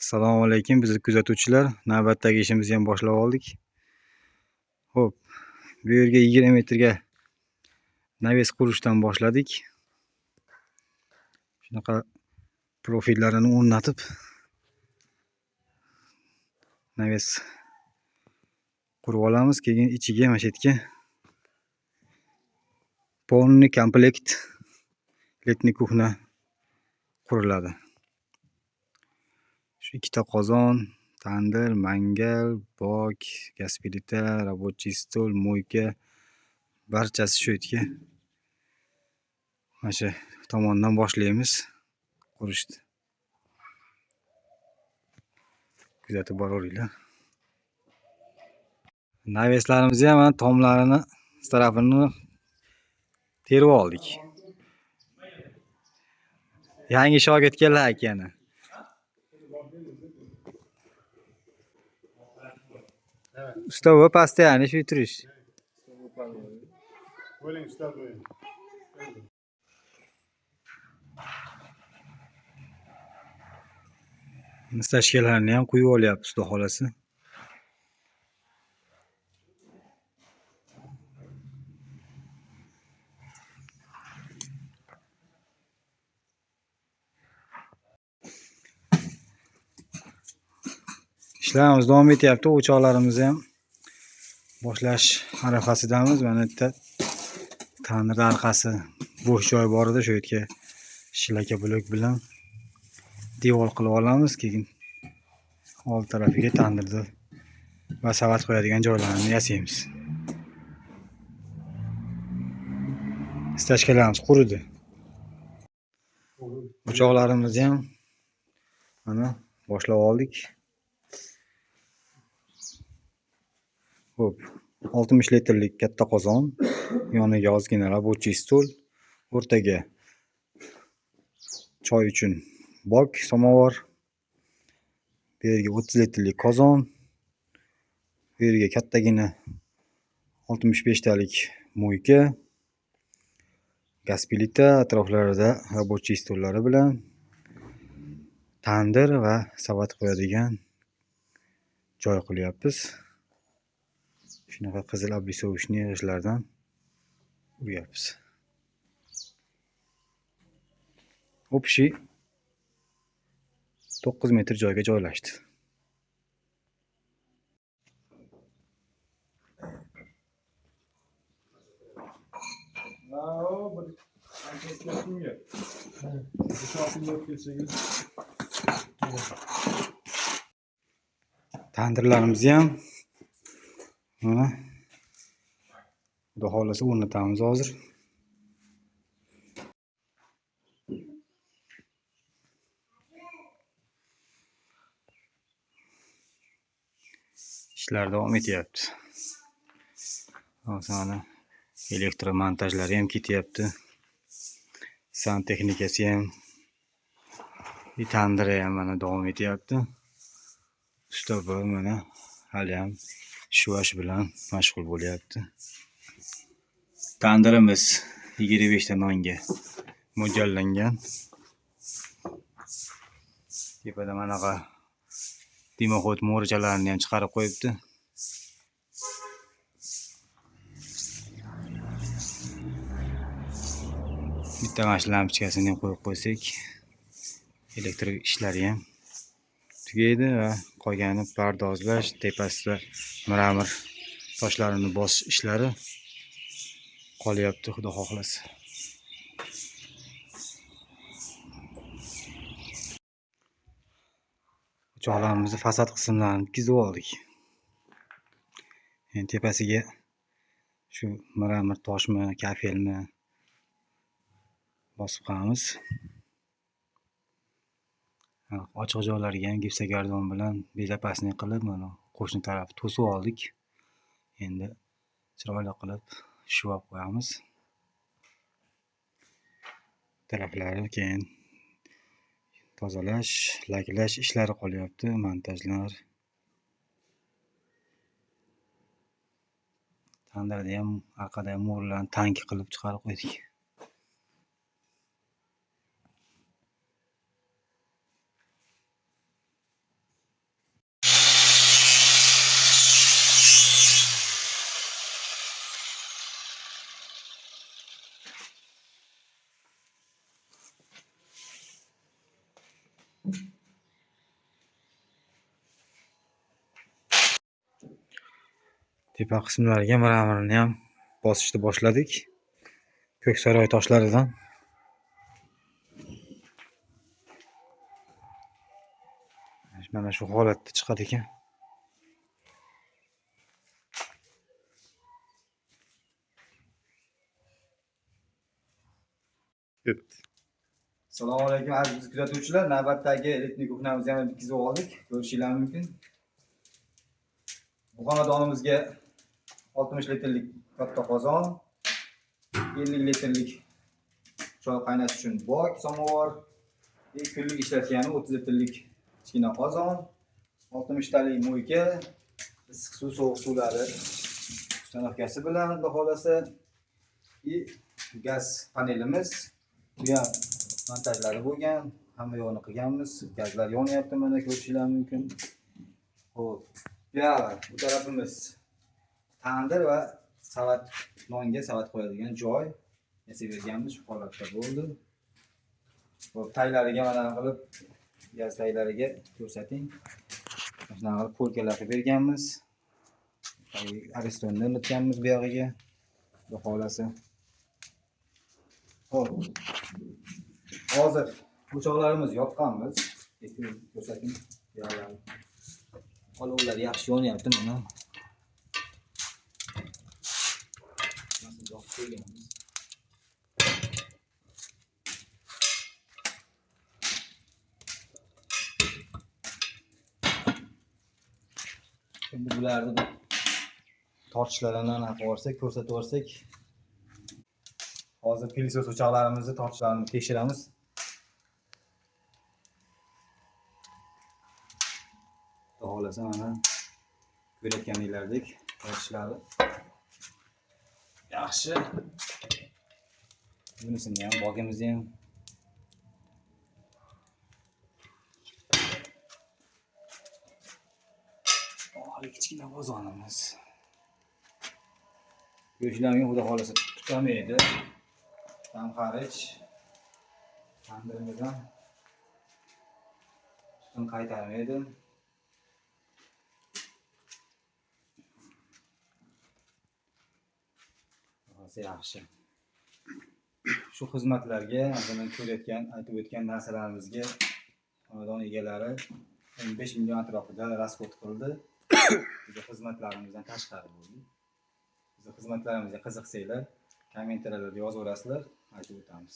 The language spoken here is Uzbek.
Assalomu alaykum bizni kuzatuvchilar. Navbatdagi ishimizni ham boshlab oldik. Xo'p, bu yerga 20 metrga naves qurishdan boshladik. Shunaqa profillarini o'rnatib naves qurib olamiz. Keyin ichiga mana shu yerga полный komplekt letniy kuxna quriladi. Shu ikkita qozon, tandir, mangal, bok, gaz plita, рабочий stol, moyka barchasi shu yerga mana shu tomondan boshlaymiz qurishni. Kuzatib boraveringlar. Naveslarimizni ham mana tomlarini, tarafini terib oldik. Yangi shogird keldi yana. Usta va постоянно shu turish. Bo'ling, usta bo'ling. Stashkalarni ham quyib olyapti usta xolasi. İshlarimiz davom etyapti. O'choqlarimizni ham boshlash arafasidamiz. Mana bitta tandir orqasi bo'sh joy bor edi, shu yerga shlaka blok bilan devor qilib olamiz. Keyin old tarafiga tandirni va savat qo'yadigan joylarni yasaymiz. Stashkalarimiz quridi. O'choqlarimizni ham mana boshlab oldik. Xo'p, 60 litrlik katta qozon, yoniga ozgina рабочий stol, o'rtaga choy uchun bok, samovar, bu yerga 30 litrlik qozon, bu yerga kattagina 65 talik moyka, gaz plita, atroflarida рабочий stollari bilan tandir va savat qo'yadigan joy qilyapmiz. Shunaqa qizil oblisovishni g'ishtlardan uryapmiz. Общий 9 metr joyga joylashdi. Tandirlarimizni ham mana xudo xohlasa o'rnatamiz hozir. Ishlar davom etyapti. Hozir mana elektromontajlari ham ketyapti. Santexnikasi ham, tandiri ham mana davom etyapti. Usta bu mana hali ham shuvash bilan mashg'ul bo'lyapti. Tandirimiz 25 ta nonga mo'ljallangan. Tepada manaqa dimoxod mo'richalarini ham chiqarib qo'yibdi. Bitta mana shu lampochkasini ham qo'yib qo'ysak, elektr ishlari ham tugaydi va qolgani pardozlash, tepasida mramor toshlarini bosish ishlari qolyapti, xudo xohlasa. O'choqlarimizni fasad qismlarini bitkazib oldik. Endi tepasiga shu mramor toshmi, kafelmi bosib qo'yamiz. Ochiq joylarga ham gipsokardon bilan bezopasniy qilib, mana qo'shni tarafi to'sib oldik. Endi chiroyli qilib shuvab qo'yamiz. Taraflari keyin tozalash, laklash ishlari qolyapti, montajlar. Tandirda ham orqada ham mo'rilarni tank qilib chiqarib qo'ydik. Tepa qismlariga mramorni ham bosishni boshladik. Ko'ksaroy toshlaridan. Mana shu holatda chiqadi ekan. Assalomu alaykum aziz kuzatuvchilar. Navbatdagi elitniy kuxnamizni yana bitkazib oldik. Ko'rishingiz mumkin. Bu xonadonimizga 60 litrlik katta qozon, 50 litrlik choy qaynatish uchun bok, samovar, kunlik ishlatgani 30 litrlik kichkina qozon, 60 talik mo'yka, issiq suv, sovuq suvlari ustanovkasi bilan xudo xolasa, gaz panelimiz, bu ham montajlari bo'lgan, hamma yo'lini qilganmiz. Gazlar yonyapti, mana ko'rishingiz mumkin. Xo'p, bu tarafimiz tandir va savat, nonga savat qo'yadigan joy yasab berganmiz, shu holatda bo'ldi. Xo'p, taglariga mana qilib gaz taglariga ko'rsating. Mana shunaqa qilib polkalar qilib berganmiz. Aristonni o'rnatganmiz bu yog'iga. Xudo xolasa. Xo'p. Hozir o'choqlarimiz yoqqanmiz. Ko'rsating. Olovlar yaxshi yonyapti mana. Yoqib qo'yganmiz. Endi bularni tortishlarini aniq olsak, ko'rsatib yuborsak. Hozir pilisos o'choqlarimizni tortishlarini tekshiramiz. Xohlasa mana ko'rayotganinglardek tortishlari yaxshi. Bunisini ham, bog'imizni ham oxiri kichkina qozonimiz. Go'shtlarni xudo xolasa tutamaydi. Tam xarij tandirimizdan tutun qaytarmaydi. Yaxshi. Shu xizmatlarga, masalan, ko'rayotgan, aytib o'tgan narsalarimizga xonadon egalari 15 million atrofida rasxod qildi. Bizning xizmatlarimizdan tashqari bo'ldi. Bizning xizmatlarimizga qiziqsanglar, kommentariyalarda yozaverasizlar, aytib o'tamiz.